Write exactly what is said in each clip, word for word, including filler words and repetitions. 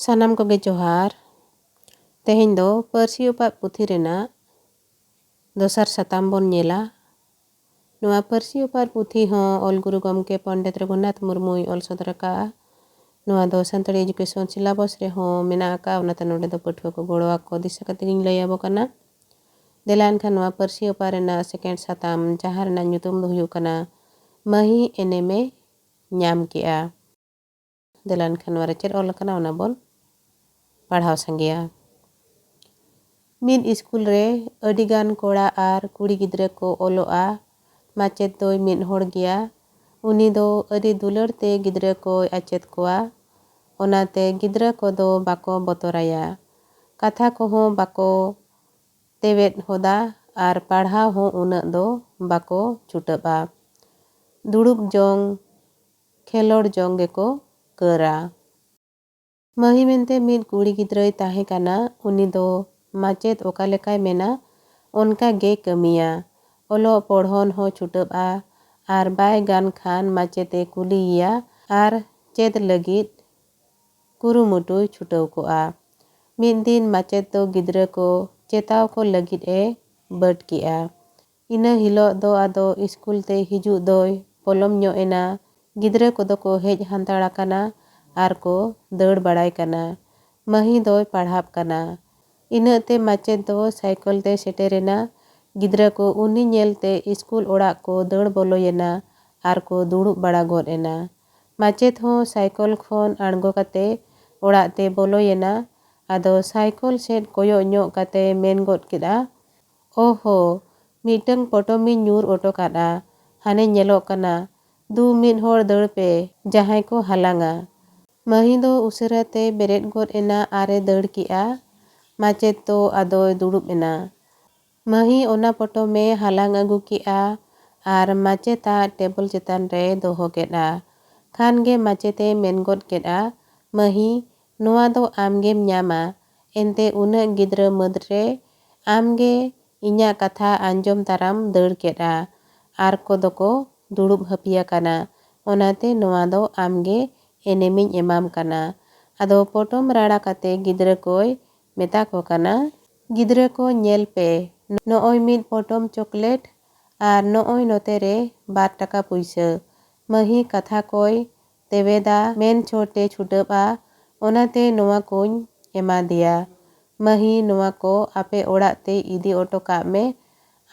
ᱥᱟᱱᱟᱢ ᱠᱚᱜᱮ ᱡᱚᱦᱟᱨ᱾ ᱛᱮᱦᱮᱧ ᱫᱚ ᱯᱟᱹᱨᱥᱤ ᱚᱯᱟᱜ ᱯᱩᱛᱷᱤ ᱨᱮᱱᱟᱜ ᱫᱚᱥᱟᱨ ᱥᱟᱛᱟᱢ ᱵᱚᱱ ᱧᱮᱞᱟ᱾ ᱱᱚᱣᱟ ᱯᱟᱹᱨᱥᱤ ᱚᱯᱟᱜ ᱯᱩᱛᱷᱤ ᱦᱚᱸ ᱚᱞ ᱜᱩᱨᱩ ᱜᱚᱢᱠᱮ ᱯᱚᱱᱰᱤᱛ ᱨᱚᱜᱷᱩᱱᱟᱛᱷ ᱢᱩᱨᱢᱩᱭ ᱚᱞ ᱥᱚᱫᱚᱨ ᱟᱠᱟᱫᱼᱟ᱾ ᱱᱚᱣᱟ ᱫᱚ ᱥᱟᱱᱛᱟᱲᱤ education syllabus ᱨᱮᱦᱚᱸ ᱢᱮᱱᱟᱜ ᱟᱠᱟᱫᱼᱟ, ᱚᱱᱟᱛᱮ ᱱᱚᱰᱮ ᱫᱚ ᱯᱟᱹᱴᱷᱩᱣᱟᱹ ᱠᱚ ᱜᱚᱲᱚ ᱟᱠᱚ ᱫᱤᱥᱟᱹ ᱠᱟᱛᱮ ᱜᱤᱧ ᱞᱟᱹᱭ ᱟᱵᱚ ᱠᱟᱱᱟ᱾ ᱫᱮᱞᱟ ᱮᱱᱠᱷᱟᱱ ᱱᱚᱣᱟ ᱯᱟᱹᱨᱥᱤ ᱚᱯᱟᱜ ᱨᱮᱱᱟᱜ second ᱥᱟᱛᱟᱢ, ᱡᱟᱦᱟᱸ ᱨᱮᱱᱟᱜ ᱧᱩᱛᱩᱢ ᱫᱚ ᱦᱩᱭᱩᱜ ᱠᱟᱱᱟ ᱢᱟᱹᱦᱤ ᱮᱱᱮᱢᱮ ᱧᱟᱢ ᱠᱮᱜᱼᱟ᱾ ᱫᱮᱞᱟ ᱮᱱᱠᱷᱟᱱ ᱱᱚᱣᱟ ᱨᱮ ᱪᱮᱫ ᱚᱞ ᱟᱠᱟᱱᱟ, ᱚᱱᱟ ᱵᱚᱱ ᱯᱟᱲᱦᱟᱣ ᱥᱟᱸᱜᱮᱭᱟ᱾ ᱢᱤᱫ ᱤᱥᱠᱩᱞ ᱨᱮ ᱟᱹᱰᱤᱜᱟᱱ ᱠᱚᱲᱟ ᱟᱨ ᱠᱩᱲᱤ ᱜᱤᱫᱽᱨᱟᱹ ᱠᱚ ᱚᱞᱚᱜᱼᱟ᱾ ᱢᱟᱪᱮᱫ ᱫᱚᱭ ᱢᱤᱫ ᱦᱚᱲ ᱜᱮᱭᱟ᱾ ᱩᱱᱤ ᱫᱚ ᱟᱹᱰᱤ ᱫᱩᱞᱟᱹᱲ ᱛᱮ ᱜᱤᱫᱽᱨᱟᱹ ᱠᱚᱭ ᱟᱪᱮᱫ ᱠᱚᱣᱟ᱾ ᱚᱱᱟᱛᱮ ᱜᱤᱫᱽᱨᱟᱹ ᱠᱚᱫᱚ ᱵᱟᱠᱚ ᱵᱚᱛᱚᱨᱟᱭᱟ᱾ ᱠᱟᱛᱷᱟ ᱠᱚᱦᱚᱸ ᱵᱟᱠᱚ ᱛᱮᱣᱮᱫ ᱦᱚᱫᱟ ᱟᱨ ᱯᱟᱲᱦᱟᱣ ᱦᱚᱸ ᱩᱱᱟᱹᱜ ᱫᱚ ᱵᱟᱠᱚ ᱪᱷᱩᱴᱟᱹᱜᱼᱟ᱾ ᱫᱩᱲᱩᱵ ᱡᱚᱝ, ᱠᱷᱮᱞᱳᱰ ᱡᱚᱝ ᱜᱮᱠᱚ ᱠᱟᱹᱨᱟ᱾ ᱢᱟᱹᱦᱤ ᱢᱮᱱᱛᱮ ᱢᱤᱫ ᱠᱩᱲᱤ ᱜᱤᱫᱽᱨᱟᱹᱭ ᱛᱟᱦᱮᱸ ᱠᱟᱱᱟ᱾ ᱩᱱᱤ ᱫᱚ ᱢᱟᱪᱮᱫ ᱚᱠᱟ ᱞᱮᱠᱟᱭ ᱢᱮᱱᱟ, ᱚᱱᱠᱟ ᱜᱮ ᱠᱟᱹᱢᱤᱭᱟ᱾ ᱚᱞᱚᱜ ᱯᱚᱲᱦᱚᱱ ᱦᱚᱸ ᱪᱷᱩᱴᱟᱹᱜᱼᱟ ᱟᱨ ᱵᱟᱭ ᱜᱟᱱ ᱠᱷᱟᱱ ᱢᱟᱪᱮᱫ ᱮ ᱠᱩᱞᱤᱭᱮᱭᱟ ᱟᱨ ᱪᱮᱫ ᱞᱟᱹᱜᱤᱫ ᱠᱩᱨᱩᱢᱩᱴᱩᱭ ᱪᱷᱩᱴᱟᱹᱣ ᱠᱚᱜᱼᱟ᱾ ᱢᱤᱫ ᱫᱤᱱ ᱢᱟᱪᱮᱫ ᱫᱚ ᱜᱤᱫᱽᱨᱟᱹ ᱠᱚ ᱪᱮᱛᱟᱣ ᱠᱚ ᱞᱟᱹᱜᱤᱫ ᱮ ᱵᱟᱹᱰ ᱠᱮᱜᱼᱟ᱾ ᱤᱱᱟᱹ ᱦᱤᱞᱳᱜ ᱫᱚ ᱟᱫᱚ ᱤᱥᱠᱩᱞ ᱛᱮ ᱦᱤᱡᱩᱜ ᱫᱚᱭ ᱯᱚᱞᱚᱢ ᱧᱚᱜ ᱮᱱᱟ᱾ ᱜᱤᱫᱽᱨᱟᱹ ᱠᱚᱫᱚ ᱠᱚ ᱦᱮᱡ ᱦᱟᱱᱛᱟᱲ ᱟᱠᱟᱱᱟ ᱟᱨ ᱠᱚ ᱫᱟᱹᱲ ᱵᱟᱲᱟᱭ ᱠᱟᱱᱟ᱾ ᱢᱟᱹᱦᱤ ᱫᱚᱭ ᱯᱟᱲᱦᱟᱜ ᱠᱟᱱᱟ᱾ ᱤᱱᱟᱹᱜ ᱛᱮ ᱢᱟᱪᱮᱫ ᱫᱚ ᱥᱟᱭᱠᱮᱞ ᱛᱮ ᱥᱮᱴᱮᱨᱮᱱᱟ᱾ ᱜᱤᱫᱽᱨᱟᱹ ᱠᱚ ᱩᱱᱤ ᱧᱮᱞ ᱛᱮ ᱤᱥᱠᱩᱞ ᱚᱲᱟᱜ ᱠᱚ ᱫᱟᱹᱲ ᱵᱚᱞᱚᱭᱮᱱᱟ ᱟᱨ ᱠᱚ ᱫᱩᱲᱩᱵ ᱵᱟᱲᱟ ᱜᱚᱫ ᱮᱱᱟ᱾ ᱢᱟᱪᱮᱫ ᱦᱚᱸ ᱥᱟᱭᱠᱮᱞ ᱠᱷᱚᱱ ᱟᱬᱜᱚ ᱠᱟᱛᱮ ᱚᱲᱟᱜ ᱛᱮ ᱵᱚᱞᱚᱭᱮᱱᱟ᱾ ᱟᱫᱚ ᱥᱟᱭᱠᱮᱞ ᱥᱮᱫ ᱠᱚᱭᱚᱜ ᱧᱚᱜ ᱠᱟᱛᱮ ᱢᱮᱱ ᱜᱚᱫ ᱠᱮᱫᱼᱟ, "ᱳᱦᱳ, ᱢᱤᱫᱴᱟᱹᱝ ᱯᱚᱴᱚᱢᱤᱧ ᱧᱩᱨ ᱚᱴᱚ ᱠᱟᱫᱼᱟ᱾ ᱦᱟᱱᱮ ᱧᱮᱞᱚᱜ ᱠᱟᱱᱟ᱾ ᱫᱩ ᱢᱤᱫ ᱦᱚᱲ ᱫᱟᱹᱲ ᱯᱮ, ᱡᱟᱦᱟᱸᱭ ᱠᱚ ᱦᱟᱞᱟᱝᱟ᱾" ᱢᱟᱹᱦᱤ ᱫᱚ ᱩᱥᱟᱹᱨᱟ ᱛᱮ ᱵᱮᱨᱮᱫ ᱜᱚᱫ ᱮᱱᱟ ᱟᱨ ᱮ ᱫᱟᱹᱲ ᱠᱮᱜᱼᱟ᱾ ᱢᱟᱪᱮᱫ ᱫᱚ ᱟᱫᱚᱭ ᱫᱩᱲᱩᱵ ᱮᱱᱟ᱾ ᱢᱟᱹᱦᱤ ᱚᱱᱟ ᱯᱚᱴᱚᱢ ᱮ ᱦᱟᱞᱟᱝ ᱟᱹᱜᱩ ᱠᱮᱜᱼᱟ ᱟᱨ ᱢᱟᱪᱮᱛᱟᱜ ᱴᱮᱵᱚᱞ ᱪᱮᱛᱟᱱ ᱨᱮᱭ ᱫᱚᱦᱚ ᱠᱮᱫᱼᱟ᱾ ᱠᱷᱟᱱ ᱜᱮ ᱢᱟᱪᱮᱛ ᱮ ᱢᱮᱱ ᱜᱚᱫ ᱠᱮᱫᱼᱟ, "ᱢᱟᱹᱦᱤ, ᱱᱚᱣᱟ ᱫᱚ ᱟᱢ ᱜᱮᱢ ᱧᱟᱢᱟ᱾ ᱮᱱᱛᱮ ᱩᱱᱟᱹᱜ ᱜᱤᱫᱽᱨᱟᱹ ᱢᱟᱹᱫᱽ ᱨᱮ ᱟᱢ ᱜᱮ ᱤᱧᱟᱹᱜ ᱠᱟᱛᱷᱟ ᱟᱸᱡᱚᱢ ᱛᱟᱨᱟᱢ ᱫᱟᱹᱲ ᱠᱮᱫᱼᱟ᱾ ᱟᱨ ᱠᱚᱫᱚ ᱠᱚ ᱫᱩᱲᱩᱵ ᱦᱟᱹᱯᱤᱭᱟᱠᱟᱱᱟ᱾ ᱚᱱᱟᱛᱮ ᱱᱚᱣᱟ ᱫᱚ ᱟᱢ ᱜᱮ ᱮᱱᱮᱢᱤᱧ ᱮᱢᱟᱢ ᱠᱟᱱᱟ᱾" ᱟᱫᱚ ᱯᱚᱴᱚᱢ ᱨᱟᱲᱟ ᱠᱟᱛᱮ ᱜᱤᱫᱽᱨᱟᱹ ᱠᱚᱭ ᱢᱮᱛᱟ ᱠᱚ ᱠᱟᱱᱟ, "ᱜᱤᱫᱽᱨᱟᱹ ᱠᱚ, ᱧᱮᱞ ᱯᱮ, ᱱᱚᱜᱼᱚᱭ ᱢᱤᱫ ᱯᱚᱴᱚᱢ ᱪᱚᱠᱞᱮᱴ ᱟᱨ ᱱᱚᱜᱼᱚᱭ ᱱᱚᱛᱮ ᱨᱮ ᱵᱟᱨ ᱴᱟᱠᱟ ᱯᱩᱭᱥᱟᱹ᱾" ᱢᱟᱹᱦᱤ ᱠᱟᱛᱷᱟ ᱠᱚᱭ ᱛᱮᱣᱮᱫᱟ, ᱢᱮᱱ ᱪᱷᱚᱴᱮ ᱪᱷᱩᱴᱟᱹᱵᱼᱟ, "ᱚᱱᱟᱛᱮ ᱱᱚᱣᱟ ᱠᱚᱧ ᱮᱢᱟ ᱫᱮᱭᱟ᱾ ᱢᱟᱹᱦᱤ, ᱱᱚᱣᱟ ᱠᱚ ᱟᱯᱮ ᱚᱲᱟᱜ ᱛᱮ ᱤᱫᱤ ᱚᱴᱚ ᱠᱟᱜ ᱢᱮ᱾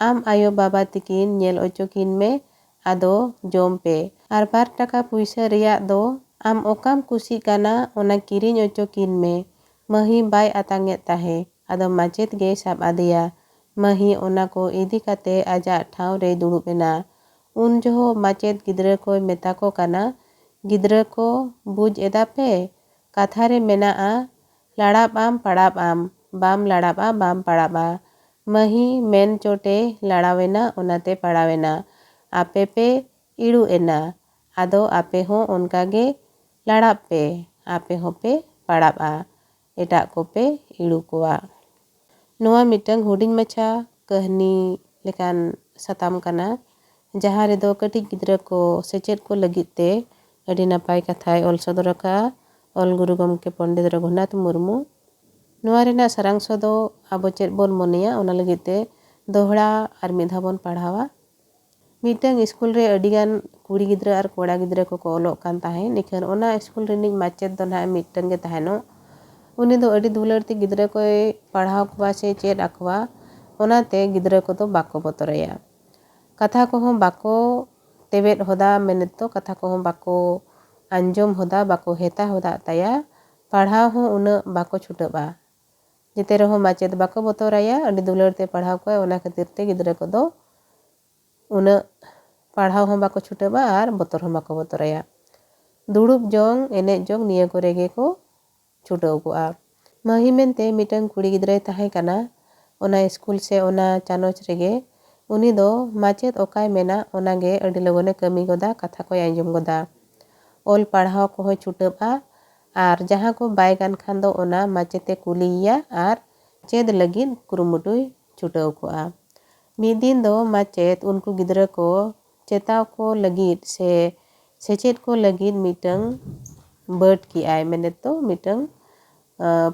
ᱟᱢ ᱟᱭᱳ ᱵᱟᱵᱟ ᱛᱤᱠᱤᱱ ᱧᱮᱞ ᱚᱪᱚ ᱠᱤᱱ ᱢᱮ, ᱟᱫᱚ ᱡᱚᱢ ᱯᱮ᱾ ᱟᱨ ᱵᱟᱨ ᱴᱟᱠᱟ ᱯᱩᱭᱥᱟᱹ ᱨᱮᱭᱟᱜ ᱫᱚ ᱟᱢ ᱚᱠᱟᱢ ᱠᱩᱥᱤᱜ ᱠᱟᱱᱟ, ᱚᱱᱟ ᱠᱤᱨᱤᱧ ᱚᱪᱚ ᱠᱤᱱ ᱢᱮ᱾" ᱢᱟᱹᱦᱤ ᱵᱟᱭ ᱟᱛᱟᱝ ᱮᱫ ᱛᱟᱦᱮᱸ, ᱟᱫᱚ ᱢᱟᱪᱮᱫ ᱜᱮᱭ ᱥᱟᱵ ᱟᱫᱮᱭᱟ᱾ ᱢᱟᱹᱦᱤ ᱚᱱᱟ ᱠᱚ ᱤᱫᱤ ᱠᱟᱛᱮ ᱟᱡᱟᱜ ᱴᱷᱟᱶ ᱨᱮᱭ ᱫᱩᱲᱩᱵ ᱮᱱᱟ᱾ ᱩᱱ ᱡᱚᱦᱚᱜ ᱢᱟᱪᱮᱫ ᱜᱤᱫᱽᱨᱟᱹ ᱠᱚᱭ ᱢᱮᱛᱟ ᱠᱚ ᱠᱟᱱᱟ, "ᱜᱤᱫᱽᱨᱟᱹ ᱠᱚ, ᱵᱩᱡᱽ ᱮᱫᱟ ᱯᱮ? ᱠᱟᱛᱷᱟ ᱨᱮ ᱢᱮᱱᱟᱜᱼᱟ, ᱞᱟᱲᱟᱵ ᱟᱢ, ᱯᱟᱲᱟᱵ ᱟᱢ, ᱵᱟᱢ ᱞᱟᱲᱟᱵᱼᱟ, ᱵᱟᱢ ᱯᱟᱲᱟᱵᱼᱟ᱾" ᱢᱟᱹᱦᱤ ᱢᱮᱱ ᱪᱚᱴᱮ ᱞᱟᱲᱟᱣᱮᱱᱟ, ᱚᱱᱟᱛᱮ ᱯᱟᱲᱟᱣᱮᱱᱟ᱾ ᱟᱯᱮ ᱯᱮ ᱤᱲᱩ ᱮᱱᱟ, ᱟᱫᱚ ᱟᱯᱮ ᱦᱚᱸ ᱚᱱᱠᱟ ᱜᱮ ᱞᱟᱲᱟᱵ ᱯᱮ, ᱟᱯᱮ ᱦᱚᱸᱯᱮ ᱯᱟᱲᱟᱵᱼᱟ, ᱮᱴᱟᱜ ᱠᱚᱯᱮ ᱤᱲᱩ ᱠᱚᱣᱟ᱾ ᱱᱚᱣᱟ ᱢᱤᱫᱴᱟᱝ ᱦᱩᱰᱤᱧ ᱢᱟᱪᱷᱟ ᱠᱟᱹᱦᱱᱤ ᱞᱮᱠᱟᱱ ᱥᱟᱛᱟᱢ ᱠᱟᱱᱟ, ᱡᱟᱦᱟᱸ ᱨᱮᱫᱚ ᱠᱟᱹᱴᱤᱡ ᱜᱤᱫᱽᱨᱟᱹ ᱠᱚ ᱥᱮᱪᱮᱫ ᱠᱚ ᱞᱟᱹᱜᱤᱫ ᱛᱮ ᱟᱹᱰᱤ ᱱᱟᱯᱟᱭ ᱠᱟᱛᱷᱟᱭ ᱚᱞ ᱥᱚᱫᱚᱨ ᱟᱠᱟᱫᱼᱟ ᱚᱞ ᱜᱩᱨᱩ ᱜᱚᱢᱠᱮ ᱯᱚᱱᱰᱤᱛ ᱨᱚᱜᱷᱩᱱᱟᱛᱷ ᱢᱩᱨᱢᱩ᱾ ᱱᱚᱣᱟ ᱨᱮᱱᱟᱜ ᱥᱟᱨᱟᱝᱥᱚ ᱫᱚ ᱟᱵᱚ ᱪᱮᱫ ᱵᱚᱱ ᱢᱚᱱᱮᱭᱟ, ᱚᱱᱟ ᱞᱟᱹᱜᱤᱫ ᱛᱮ ᱫᱚᱦᱲᱟ ᱟᱨ ᱢᱤᱫ ᱫᱷᱟᱣ ᱵᱚᱱ ᱯᱟᱲᱦᱟᱣᱟ᱾ ᱢᱤᱫᱴᱟᱝ ᱥᱠᱩᱞ ᱨᱮ ᱟᱹᱰᱤᱜᱟᱱ ᱠᱩᱲᱤ ᱜᱤᱫᱽᱨᱟᱹ ᱟᱨ ᱠᱚᱲᱟ ᱜᱤᱫᱽᱨᱟᱹ ᱠᱚᱠᱚ ᱚᱞᱚᱜ ᱠᱟᱱ ᱛᱟᱦᱮᱸᱫ᱾ ᱤᱠᱷᱟᱹᱱ ᱚᱱᱟ ᱥᱠᱩᱞ ᱨᱤᱱᱤᱡ ᱢᱟᱪᱮᱫ ᱫᱚ ᱱᱟᱦᱟᱜ ᱢᱤᱫᱴᱟᱝ ᱜᱮ ᱛᱟᱦᱮᱱᱚᱜ᱾ ᱩᱱᱤ ᱫᱚ ᱟᱹᱰᱤ ᱫᱩᱞᱟᱹᱲ ᱛᱮ ᱜᱤᱫᱽᱨᱟᱹ ᱠᱚᱭ ᱯᱟᱲᱦᱟᱣ ᱠᱚᱣᱟ ᱥᱮ ᱪᱮᱫ ᱟᱠᱚᱣᱟ, ᱚᱱᱟᱛᱮ ᱜᱤᱫᱽᱨᱟᱹ ᱠᱚᱫᱚ ᱵᱟᱠᱚ ᱵᱚᱛᱚᱨᱟᱭᱟ᱾ ᱠᱟᱛᱷᱟ ᱠᱚᱦᱚᱸ ᱵᱟᱠᱚ ᱛᱮᱵᱮᱫ ᱦᱚᱫᱟ, ᱢᱮᱱᱮᱫ ᱫᱚ ᱠᱟᱛᱷᱟ ᱠᱚᱦᱚᱸ ᱵᱟᱠᱚ ᱟᱸᱡᱚᱢ ᱦᱚᱫᱟ, ᱵᱟᱠᱚ ᱦᱮᱛᱟ ᱦᱚᱫᱟᱜ ᱛᱟᱭᱟ᱾ ᱯᱟᱲᱦᱟᱣ ᱦᱚᱸ ᱩᱱᱟᱹᱜ ᱵᱟᱠᱚ ᱪᱷᱩᱴᱟᱹᱜᱼᱟ᱾ ᱡᱮᱛᱮ ᱨᱮᱦᱚᱸ ᱢᱟᱪᱮᱫ ᱵᱟᱠᱚ ᱵᱚᱛᱚᱨᱟᱭᱟ, ᱟᱹᱰᱤ ᱫᱩᱞᱟᱹᱲ ᱛᱮ ᱯᱟᱲᱦᱟᱣ ᱠᱚᱣᱟᱭ, ᱚᱱᱟ ᱠᱷᱟᱹᱛᱤᱨ ᱛᱮ ᱜᱤᱫᱽᱨᱟᱹ ᱠᱚᱫᱚ ᱩᱱᱟᱹᱜ ᱯᱟᱲᱦᱟᱣ ᱦᱚᱸ ᱵᱟᱠᱚ ᱪᱷᱩᱴᱟᱹᱜᱼᱟ ᱟᱨ ᱵᱚᱛᱚᱨ ᱦᱚᱸ ᱵᱟᱠᱚ ᱵᱚᱛᱚᱨᱟᱭᱟ᱾ ᱫᱩᱲᱩᱵ ᱡᱚᱝ, ᱮᱱᱮᱡ ᱡᱚᱝ, ᱱᱤᱭᱟᱹ ᱠᱚᱨᱮ ᱜᱮᱠᱚ ᱪᱷᱩᱴᱟᱹᱣ ᱠᱚᱜᱼᱟ᱾ ᱢᱟᱹᱦᱤ ᱢᱮᱱᱛᱮ ᱢᱤᱫᱴᱟᱝ ᱠᱩᱲᱤ ᱜᱤᱫᱽᱨᱟᱹᱭ ᱛᱟᱦᱮᱸ ᱠᱟᱱᱟ ᱚᱱᱟ ᱥᱠᱩᱞ ᱥᱮ ᱚᱱᱟ ᱪᱟᱱᱚᱪ ᱨᱮᱜᱮ᱾ ᱩᱱᱤ ᱫᱚ ᱢᱟᱪᱮᱫ ᱚᱠᱟᱭ ᱢᱮᱱᱟ, ᱚᱱᱟᱜᱮ ᱟᱹᱰᱤ ᱞᱚᱜᱚᱱᱮ ᱠᱟᱹᱢᱤ ᱜᱚᱫᱟ, ᱠᱟᱛᱷᱟ ᱠᱚᱭ ᱟᱸᱡᱚᱢ ᱜᱚᱫᱟ᱾ ᱚᱞ ᱯᱟᱲᱦᱟᱣ ᱠᱚᱦᱚᱸᱭ ᱪᱷᱩᱴᱟᱹᱜᱼᱟ ᱟᱨ ᱡᱟᱦᱟᱸ ᱠᱚ ᱵᱟᱭ ᱜᱟᱱ ᱠᱷᱟᱱ ᱫᱚ ᱚᱱᱟ ᱢᱟᱪᱮᱫ ᱮ ᱠᱩᱞᱤᱭᱮᱭᱟ ᱟᱨ ᱪᱮᱫ ᱞᱟᱹᱜᱤᱫ ᱠᱩᱨᱩᱢᱩᱴᱩᱭ ᱪᱷᱩᱴᱟᱹᱣ ᱠᱚᱜᱼᱟ᱾ ᱢᱤᱫ ᱫᱤᱱ ᱫᱚ ᱢᱟᱪᱮᱫ ᱩᱱᱠᱩ ᱜᱤᱫᱽᱨᱟᱹ ᱠᱚ ᱪᱮᱛᱟᱣ ᱠᱚ ᱞᱟᱹᱜᱤᱫ ᱥᱮ ᱥᱮᱪᱮᱫ ᱠᱚ ᱞᱟᱹᱜᱤᱫ ᱢᱤᱫᱴᱟᱝ ᱵᱟᱹᱰ ᱠᱮᱜᱼᱟᱭ, ᱢᱮᱱᱮᱫ ᱫᱚ ᱢᱤᱫᱴᱟᱝ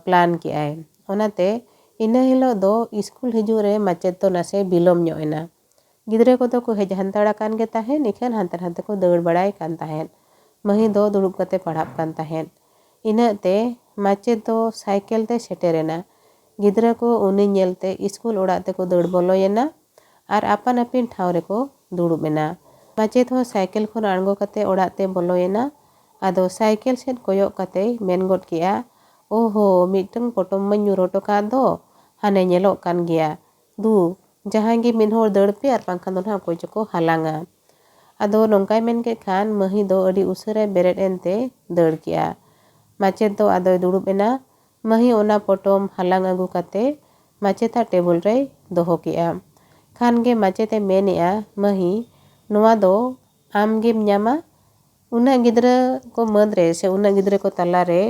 ᱯᱞᱟᱱ ᱠᱮᱜᱼᱟᱭ᱾ ᱚᱱᱟᱛᱮ ᱤᱱᱟᱹ ᱦᱤᱞᱳᱜ ᱫᱚ ᱥᱠᱩᱞ ᱦᱤᱡᱩᱜ ᱨᱮ ᱢᱟᱪᱮᱫ ᱫᱚ ᱱᱟᱥᱮ ᱵᱤᱞᱚᱢ ᱧᱚᱜ ᱮᱱᱟ᱾ ᱜᱤᱫᱽᱨᱟᱹ ᱠᱚᱫᱚ ᱠᱚ ᱦᱮᱡ ᱦᱟᱱᱛᱟᱲ ᱟᱠᱟᱱ ᱜᱮ ᱛᱟᱦᱮᱸᱫ, ᱤᱠᱷᱟᱹᱱ ᱦᱟᱱᱛᱮ ᱱᱟᱛᱮ ᱠᱚ ᱫᱟᱹᱲ ᱵᱟᱲᱟᱭ ᱠᱟᱱ ᱛᱟᱦᱮᱸᱫ᱾ ᱢᱟᱹᱦᱤ ᱫᱚ ᱫᱩᱲᱩᱵ ᱠᱟᱛᱮ ᱯᱟᱲᱦᱟᱜ ᱠᱟᱱ ᱛᱟᱦᱮᱸᱫ᱾ ᱤᱱᱟᱹᱜ ᱛᱮ ᱢᱟᱪᱮᱫ ᱫᱚ ᱥᱟᱭᱠᱮᱞ ᱛᱮ ᱥᱮᱴᱮᱨ ᱮᱱᱟ᱾ ᱜᱤᱫᱽᱨᱟᱹ ᱠᱚ ᱩᱱᱤ ᱧᱮᱞᱛᱮ ᱥᱠᱩᱞ ᱚᱲᱟᱜ ᱛᱮᱠᱚ ᱫᱟᱹᱲ ᱵᱚᱞᱚᱭᱮᱱᱟ ᱟᱨ ᱟᱯᱟᱱ ᱟᱹᱯᱤᱱ ᱴᱷᱟᱶ ᱨᱮᱠᱚ ᱫᱩᱲᱩᱵ ᱮᱱᱟ᱾ ᱢᱟᱪᱮᱫ ᱦᱚᱸ ᱥᱟᱭᱠᱮᱞ ᱠᱷᱚᱱ ᱟᱬᱜᱚ ᱠᱟᱛᱮ ᱚᱲᱟᱜ ᱛᱮ ᱵᱚᱞᱚᱭᱮᱱᱟ᱾ ᱟᱫᱚ ᱥᱟᱭᱠᱮᱞ ᱥᱮᱫ ᱠᱚᱭᱚᱜ ᱠᱟᱛᱮᱭ ᱢᱮᱱ ᱜᱚᱫ ᱠᱮᱜᱼᱟ, "ᱳᱦᱳ, ᱢᱤᱫᱴᱟᱝ ᱯᱚᱴᱚᱢ ᱢᱟᱧ ᱧᱩᱨ ᱦᱚᱴᱚ ᱠᱟᱜ ᱫᱚ, ᱦᱟᱱᱮ ᱧᱮᱞᱚᱜ ᱠᱟᱱ ᱜᱮᱭᱟ᱾ ᱫᱩ, ᱡᱟᱦᱟᱸᱭ ᱜᱮ ᱢᱤᱫ ᱦᱚᱲ ᱫᱟᱹᱲ ᱯᱮ, ᱟᱨ ᱵᱟᱝᱠᱷᱟᱱ ᱫᱚ ᱱᱟᱦᱟᱜ ᱚᱠᱚᱭ ᱪᱚᱠᱚ ᱦᱟᱞᱟᱝᱟ᱾" ᱟᱫᱚ ᱱᱚᱝᱠᱟᱭ ᱢᱮᱱ ᱠᱮᱫ ᱠᱷᱟᱱ ᱢᱟᱹᱦᱤ ᱫᱚ ᱟᱹᱰᱤ ᱩᱥᱟᱹᱨᱟᱭ ᱵᱮᱨᱮᱫ ᱮᱱᱛᱮ ᱫᱟᱹᱲ ᱠᱮᱜᱼᱟ᱾ ᱢᱟᱪᱮᱫ ᱫᱚ ᱟᱫᱚᱭ ᱫᱩᱲᱩᱵ ᱮᱱᱟ᱾ ᱢᱟᱹᱦᱤ ᱚᱱᱟ ᱯᱚᱴᱚᱢ ᱦᱟᱞᱟᱝ ᱟᱹᱜᱩ ᱠᱟᱛᱮ ᱢᱟᱪᱮᱫᱟᱜ ᱴᱮᱵᱩᱞ ᱨᱮᱭ ᱫᱚᱦᱚ ᱠᱮᱜᱼᱟ᱾ ᱠᱷᱟᱱ ᱜᱮ ᱢᱟᱪᱮᱫ ᱮ ᱢᱮᱱᱮᱜᱼᱟ, "ᱢᱟᱹᱦᱤ, ᱱᱚᱣᱟ ᱫᱚ ᱟᱢ ᱜᱮᱢ ᱧᱟᱢᱟ᱾ ᱩᱱᱟᱹᱜ ᱜᱤᱫᱽᱨᱟᱹ ᱠᱚ ᱢᱟᱹᱫᱽ ᱨᱮ ᱥᱮ ᱩᱱᱟᱹᱜ ᱜᱤᱫᱽᱨᱟᱹ ᱠᱚ ᱛᱟᱞᱟᱨᱮ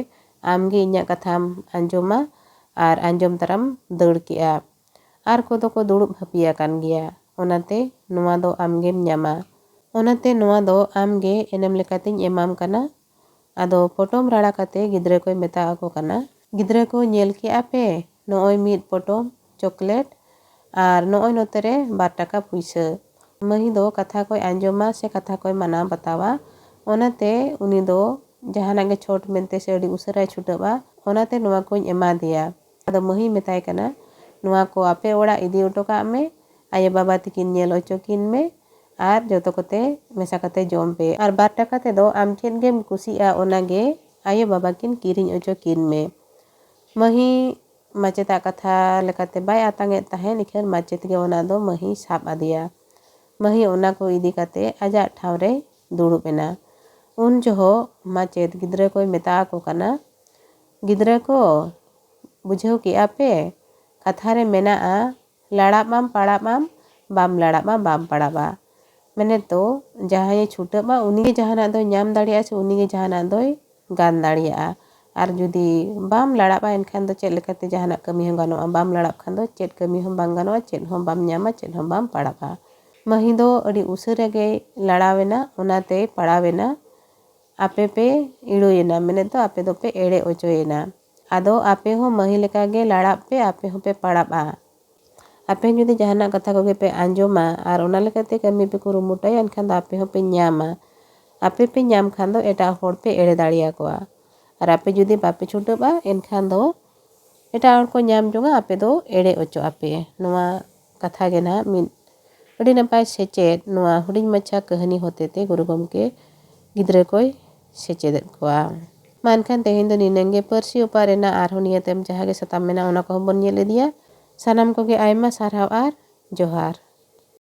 ᱟᱢ ᱜᱮ ᱤᱧᱟᱹᱜ ᱠᱟᱛᱷᱟᱢ ᱟᱸᱡᱚᱢᱟ ᱟᱨ ᱟᱸᱡᱚᱢ ᱛᱟᱨᱟᱢ ᱫᱟᱹᱲ ᱠᱮᱜᱼᱟ᱾ ᱟᱨ ᱠᱚᱫᱚ ᱠᱚ ᱫᱩᱲᱩᱵ ᱦᱟᱹᱯᱤ ᱟᱠᱟᱱ ᱜᱮᱭᱟ᱾ ᱚᱱᱟᱛᱮ ᱱᱚᱣᱟ ᱫᱚ ᱟᱢ ᱜᱮᱢ ᱧᱟᱢᱟ᱾ ᱚᱱᱟᱛᱮ ᱱᱚᱣᱟ ᱫᱚ ᱟᱢ ᱜᱮ ᱮᱱᱮᱢ ᱞᱮᱠᱟᱛᱤᱧ ᱮᱢᱟᱢ ᱠᱟᱱᱟ᱾" ᱟᱫᱚ ᱯᱚᱴᱚᱢ ᱨᱟᱲᱟ ᱠᱟᱛᱮ ᱜᱤᱫᱽᱨᱟᱹ ᱠᱚᱭ ᱢᱮᱛᱟ ᱟᱠᱚ ᱠᱟᱱᱟ, "ᱜᱤᱫᱽᱨᱟᱹ ᱠᱚ, ᱧᱮᱞ ᱠᱮᱜᱼᱟ ᱯᱮ, ᱱᱚᱜᱼᱚᱭ ᱢᱤᱫ ᱯᱚᱴᱚᱢ ᱪᱚᱠᱞᱮᱴ ᱟᱨ ᱱᱚᱜᱼᱚᱭ ᱱᱚᱛᱮ ᱨᱮ ᱵᱟᱨ ᱴᱟᱠᱟ ᱯᱩᱭᱥᱟᱹ᱾" ᱢᱟᱹᱦᱤ ᱫᱚ ᱠᱟᱛᱷᱟ ᱠᱚᱭ ᱟᱸᱡᱚᱢᱟ ᱥᱮ ᱠᱟᱛᱷᱟ ᱠᱚᱭ ᱢᱟᱱᱟᱣ ᱵᱟᱛᱟᱣᱟ, ᱚᱱᱟᱛᱮ ᱩᱱᱤ ᱫᱚ ᱡᱟᱦᱟᱱᱟᱜ ᱜᱮ ᱪᱷᱚᱴ ᱢᱮᱱᱛᱮ ᱥᱮ ᱟᱹᱰᱤ ᱩᱥᱟᱹᱨᱟᱭ ᱪᱷᱩᱴᱟᱹᱜᱼᱟ, ᱚᱱᱟᱛᱮ ᱱᱚᱣᱟ ᱠᱚᱧ ᱮᱢᱟ ᱫᱮᱭᱟ᱾ ᱟᱫᱚ ᱢᱟᱹᱦᱤᱭ ᱢᱮᱛᱟᱭ ᱠᱟᱱᱟ, "ᱱᱚᱣᱟ ᱠᱚ ᱟᱯᱮ ᱚᱲᱟᱜ ᱤᱫᱤ ᱦᱚᱴᱚ ᱠᱟᱜ ᱢᱮ, ᱟᱭᱳ ᱵᱟᱵᱟ ᱛᱟᱹᱠᱤᱱ ᱧᱮᱞ ᱦᱚᱪᱚ ᱠᱤᱱ ᱢᱮ ᱟᱨ ᱡᱚᱛᱚ ᱠᱚᱛᱮ ᱢᱮᱥᱟ ᱠᱟᱛᱮ ᱡᱚᱢ ᱯᱮ᱾ ᱟᱨ ᱵᱟᱨ ᱴᱟᱠᱟ ᱛᱮᱫᱚ ᱟᱢ ᱪᱮᱫ ᱜᱮᱢ ᱠᱩᱥᱤᱜᱼᱟ, ᱚᱱᱟ ᱜᱮ ᱟᱭᱳ ᱵᱟᱵᱟ ᱠᱤᱱ ᱠᱤᱨᱤᱧ ᱦᱚᱪᱚ ᱠᱤᱱ ᱢᱮ᱾" ᱢᱟᱹᱦᱤ ᱢᱟᱪᱮᱫᱟᱜ ᱠᱟᱛᱷᱟ ᱞᱮᱠᱟᱛᱮ ᱵᱟᱭ ᱟᱛᱟᱝ ᱮᱫ ᱛᱟᱦᱮᱸᱫ, ᱤᱠᱷᱟᱹᱱ ᱢᱟᱪᱮᱫ ᱜᱮ ᱚᱱᱟ ᱫᱚ ᱢᱟᱹᱦᱤᱭ ᱥᱟᱵ ᱟᱫᱮᱭᱟ᱾ ᱢᱟᱹᱦᱤ ᱚᱱᱟ ᱠᱚ ᱤᱫᱤ ᱠᱟᱛᱮ ᱟᱡᱟᱜ ᱴᱷᱟᱶ ᱨᱮᱭ ᱫᱩᱲᱩᱵ ᱮᱱᱟ᱾ ᱩᱱ ᱡᱚᱦᱚᱜ ᱢᱟᱪᱮᱫ ᱜᱤᱫᱽᱨᱟᱹ ᱠᱚᱭ ᱢᱮᱛᱟ ᱟᱠᱚ ᱠᱟᱱᱟ, "ᱜᱤᱫᱽᱨᱟᱹ ᱠᱚ, ᱵᱩᱡᱷᱟᱹᱣ ᱠᱮᱜᱼᱟ ᱯᱮ? ᱠᱟᱛᱷᱟ ᱨᱮ ᱢᱮᱱᱟᱜᱼᱟ, ᱞᱟᱲᱟᱜ ᱟᱢ ᱯᱟᱲᱟᱜ ᱟᱢ, ᱵᱟᱢ ᱞᱟᱲᱟᱜ ᱢᱟ ᱵᱟᱢ ᱯᱟᱲᱟᱜᱼᱟ᱾" ᱢᱮᱱᱮᱫ ᱫᱚ, ᱡᱟᱦᱟᱸᱭᱮ ᱪᱷᱩᱴᱟᱹᱜ ᱢᱟ, ᱩᱱᱤᱜᱮ ᱡᱟᱦᱟᱱᱟᱜ ᱫᱚᱭ ᱧᱟᱢ ᱫᱟᱲᱮᱭᱟᱜᱼᱟ ᱥᱮ ᱩᱱᱤᱜᱮ ᱡᱟᱦᱟᱱᱟᱜ ᱫᱚᱭ ᱜᱟᱱ ᱫᱟᱲᱮᱭᱟᱜᱼᱟ᱾ ᱟᱨ ᱡᱩᱫᱤ ᱵᱟᱢ ᱞᱟᱲᱟᱜᱼᱟ, ᱮᱱᱠᱷᱟᱱ ᱫᱚ ᱪᱮᱫ ᱞᱮᱠᱟᱛᱮ ᱡᱟᱦᱟᱱᱟᱜ ᱠᱟᱹᱢᱤ ᱦᱚᱸ ᱜᱟᱱᱚᱜᱼᱟ? ᱵᱟᱢ ᱞᱟᱲᱟᱜ ᱠᱷᱟᱱ ᱫᱚ ᱪᱮᱫ ᱠᱟᱹᱢᱤ ᱦᱚᱸ ᱵᱟᱝ ᱜᱟᱱᱚᱜᱼᱟ, ᱪᱮᱫ ᱦᱚᱸ ᱵᱟᱢ ᱧᱟᱢᱟ, ᱪᱮᱫ ᱦᱚᱸ ᱵᱟᱢ ᱯᱟᱲᱟᱜᱼᱟ᱾ ᱢᱟᱹᱦᱤ ᱫᱚ ᱟᱹᱰᱤ ᱩᱥᱟᱹᱨᱟ ᱜᱮᱭ ᱞᱟᱲᱟᱣᱮᱱᱟ, ᱚᱱᱟᱛᱮᱭ ᱯᱟᱲᱟᱣᱮᱱᱟ᱾ ᱟᱯᱮ ᱯᱮ ᱤᱲᱩᱭᱮᱱᱟ, ᱢᱮᱱᱮᱫ ᱫᱚ ᱟᱯᱮ ᱫᱚᱯᱮ ᱮᱲᱮ ᱚᱪᱚᱭᱮᱱᱟ᱾ ᱟᱫᱚ ᱟᱯᱮ ᱦᱚᱸ ᱢᱟᱹᱦᱤ ᱞᱮᱠᱟᱜᱮ ᱞᱟᱲᱟᱜ ᱯᱮ, ᱟᱯᱮ ᱦᱚᱸᱯᱮ ᱯᱟᱲᱟᱜᱼᱟ᱾ ᱟᱯᱮ ᱡᱩᱫᱤ ᱡᱟᱦᱟᱱᱟᱜ ᱠᱟᱛᱷᱟ ᱠᱚᱜᱮ ᱯᱮ ᱟᱸᱡᱚᱢᱟ ᱟᱨ ᱚᱱᱟ ᱞᱮᱠᱟᱛᱮ ᱠᱟᱹᱢᱤ ᱯᱮ ᱠᱩᱨᱩᱢᱩᱴᱩᱭᱟ, ᱮᱱᱠᱷᱟᱱ ᱫᱚ ᱟᱯᱮ ᱦᱚᱸᱯᱮ ᱧᱟᱢᱟ᱾ ᱟᱯᱮ ᱯᱮ ᱧᱟᱢ ᱠᱷᱟᱱ ᱫᱚ ᱮᱴᱟᱜ ᱦᱚᱲ ᱯᱮ ᱮᱲᱮ ᱫᱟᱲᱮᱭᱟᱠᱚᱣᱟ᱾ ᱟᱨ ᱟᱯᱮ ᱡᱩᱫᱤ ᱵᱟᱯᱮ ᱪᱷᱩᱴᱟᱹᱜᱼᱟ, ᱮᱱᱠᱷᱟᱱ ᱫᱚ ᱮᱴᱟᱜ ᱦᱚᱲ ᱠᱚ ᱧᱟᱢ ᱡᱚᱝᱟ, ᱟᱯᱮ ᱫᱚ ᱮᱲᱮ ᱚᱪᱚᱜ ᱟᱯᱮ᱾ ᱱᱚᱣᱟ ᱠᱟᱛᱷᱟ ᱜᱮ ᱱᱟᱦᱟᱜ ᱢᱤᱫ ᱟᱹᱰᱤ ᱱᱟᱯᱟᱭ ᱥᱮᱪᱮᱫ ᱱᱚᱣᱟ ᱦᱩᱰᱤᱧ ᱢᱟᱪᱷᱟ ᱠᱟᱹᱦᱱᱤ ᱦᱚᱛᱮᱛᱮ ᱜᱩᱨᱩ ᱜᱚᱢᱠᱮ ᱜᱤᱫᱽᱨᱟᱹ ᱠᱚᱭ ᱥᱮᱪᱮᱫᱮᱫ ᱠᱚᱣᱟ᱾ ᱢᱟ ᱮᱱᱠᱷᱟᱱ ᱛᱮᱦᱮᱧ ᱫᱚ ᱱᱤᱱᱟᱹᱝ ᱜᱮ᱾ ᱯᱟᱹᱨᱥᱤ ᱚᱯᱟ ᱨᱮᱱᱟᱜ ᱟᱨᱦᱚᱸ ᱱᱤᱭᱟᱹ ᱛᱟᱭᱚᱢ ᱡᱟᱦᱟᱸ ᱜᱮ ᱥᱟᱛᱟᱢ ᱢᱮᱱᱟᱜᱼᱟ, ᱚᱱᱟ ᱠᱚᱦᱚᱸ ᱵᱚᱱ ᱧᱮᱞ ᱤᱫᱤᱭᱟ᱾ ᱥᱟᱱᱟᱢ ᱠᱚᱜᱮ ᱟᱭᱢᱟ ᱥᱟᱨᱦᱟᱣ ᱟᱨ ᱡᱚᱦᱟᱨ᱾